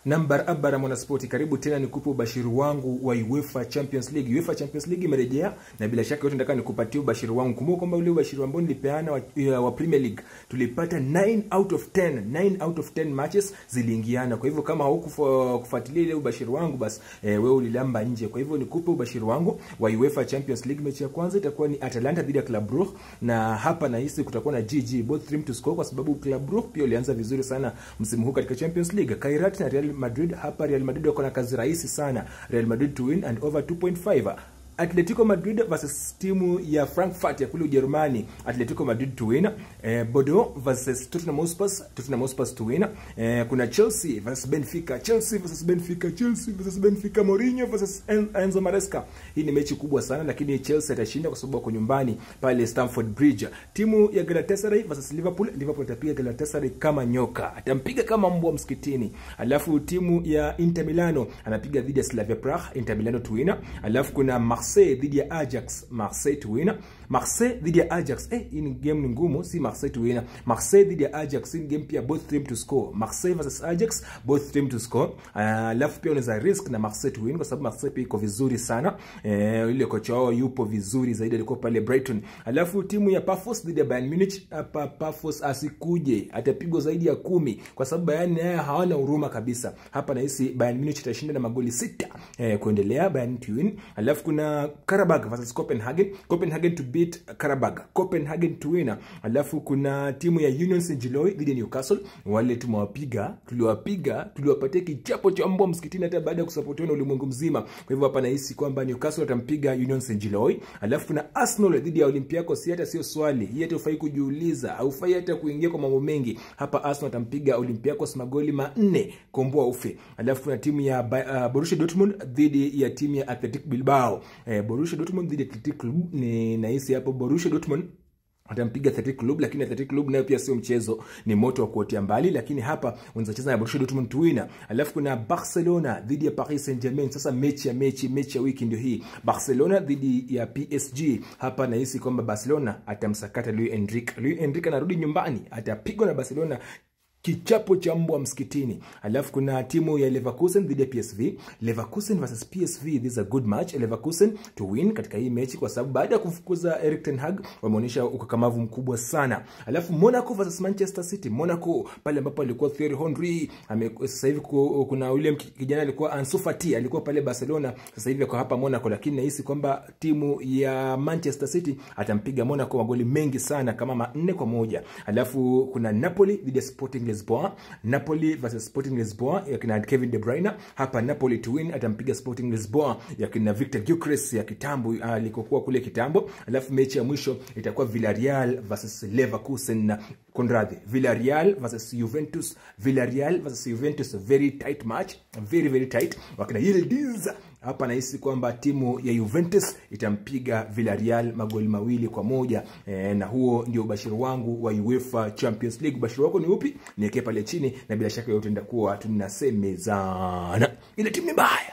Barabara Mwanaspoti, karibu tena nikupe ubashiri wangu wa UEFA Champions League. UEFA Champions League imerejea na bila shaka yote nataka nikupatie ubashiri wangu. Kumbuka kwamba ule ubashiri ambao nilipeana wa Premier League tulipata 9 out of 10, 9 out of 10 matches ziliingiana. Kwa hivyo kama haukufuatilia ile ubashiri wangu basi wewe ulilamba nje. Kwa hivyo nikupe ubashiri wangu wa UEFA Champions League. Mechi ya kwanza itakuwa ni Atalanta dhidi ya Club Brugge, na hapa nahisi kutakuwa na GG, both team to score, kwa sababu Club Brugge pia ilianza vizuri sana msimu huu katika Champions League. Kairat na Real Madrid, hapa Real Madrid wako na kazi rahisi sana. Real Madrid to win and over 2.5. Atletico Madrid versus timu ya Frankfurt ya kule Ujerumani, Atletico Madrid to win. Bordeaux versus Tottenham Hotspur, Tottenham Hotspur to win. Kuna Chelsea versus Benfica, Chelsea versus Benfica, Chelsea versus Benfica, Mourinho versus Enzo Maresca. Hii ni mechi kubwa sana, lakini Chelsea atashinda kwa sababu wako nyumbani pale Stamford Bridge. Timu ya Galatasaray versus Liverpool, Liverpool itapiga Galatasaray kama nyoka, atampiga kama mbwa msikitini. Alafu timu ya Inter Milano anapiga dhidi ya Slavia Prague, Inter Milano to win. Alafu kuna Marseille dhidi ya Ajax, Marseille to win. Marseille dhidi ya Ajax, hii ni game ni ngumu, si Marseille to win. Marseille dhidi ya Ajax, hii game pia both team to score. Marseille versus Ajax, both team to score. Alafu pia unaweza risk na Marseille to win kwa sababu Marseille pia iko vizuri sana. Ile kocha wao yupo vizuri zaidi, alikuwa pale Brighton. Alafu timu ya Pafos dhidi ya Bayern Munich, hapa Pafos asikuje, atapigwa zaidi ya 10 kwa sababu Bayern naye hawana huruma kabisa. Hapa nahisi Bayern Munich itashinda na magoli 6 kuendelea, Bayern to win. Alafu kuna Karabag versus Copenhagen, Copenhagen to beat Karabag, Copenhagen to win. Alafu kuna timu ya Union Saint-Gilloise dhidi ya Newcastle, wale tumewapiga, tuliwapatia kichapo cha mbwa msikitini hata baada ya kusapotiwa na ulimwengu mzima. Kwa hivyo hapa nahisi kwamba Newcastle watampiga Union Saint-Gilloise. Alafu kuna Arsenal dhidi ya Olympiacos, hata sio swali, hii hata hufai kujiuliza, haufai hata kuingia kwa mambo mengi. Hapa Arsenal watampiga Olympiacos magoli 4, komboa ufe. Alafu kuna timu ya Borussia Dortmund dhidi ya timu ya Athletic Bilbao. Borussia Dortmund dhidi ya Athletic Club, ni nahisi hapo Borussia Dortmund atampiga Athletic Club, lakini Athletic Club nayo pia sio mchezo, ni moto wa kuotea mbali, lakini hapa unaweza cheza na Borussia Dortmund to win. Alafu kuna Barcelona dhidi ya Paris Saint-Germain. Sasa mechi ya wiki ndio hii, Barcelona dhidi ya PSG. Hapa nahisi kwamba Barcelona atamsakata Luis Enrique. Luis Enrique anarudi nyumbani, atapigwa na Barcelona kichapo cha mbwa msikitini. Alafu kuna timu ya Leverkusen dhidi ya PSV. Leverkusen versus PSV, this is a good match. Leverkusen to win katika hii mechi kwa sababu baada ya kumfukuza Erik ten Hag wameonyesha ukakamavu mkubwa sana. Alafu Monaco versus Manchester City. Monaco pale ambapo alikuwa Thierry Henry, sasa hivi kuna yule kijana alikuwa Ansu Fati, alikuwa pale Barcelona, sasa hivi yuko hapa Monaco, lakini nahisi kwamba timu ya Manchester City atampiga Monaco magoli mengi sana kama 4-1. Alafu kuna Napoli dhidi ya Sporting Lisboa, Napoli versus Sporting Lisboa ya kina Kevin De Bruyne. Hapa Napoli to win, atampiga Sporting Lisboa ya kina Victor Gyökeres ya kitambo, alikokuwa kule kitambo. Alafu mechi ya mwisho itakuwa Villarreal versus Leverkusen, Konrad. Villarreal versus Juventus, Villarreal versus Juventus, very tight match, very very tight. Wakina Yildiz, hapa nahisi kwamba timu ya Juventus itampiga Villarreal magoli 2-1. Na huo ndio ubashiri wangu wa UEFA Champions League. Ubashiri wako ni upi? Niweke pale chini na bila shaka yote nitakuwa tunasemezana. Ile timu ni mbaya.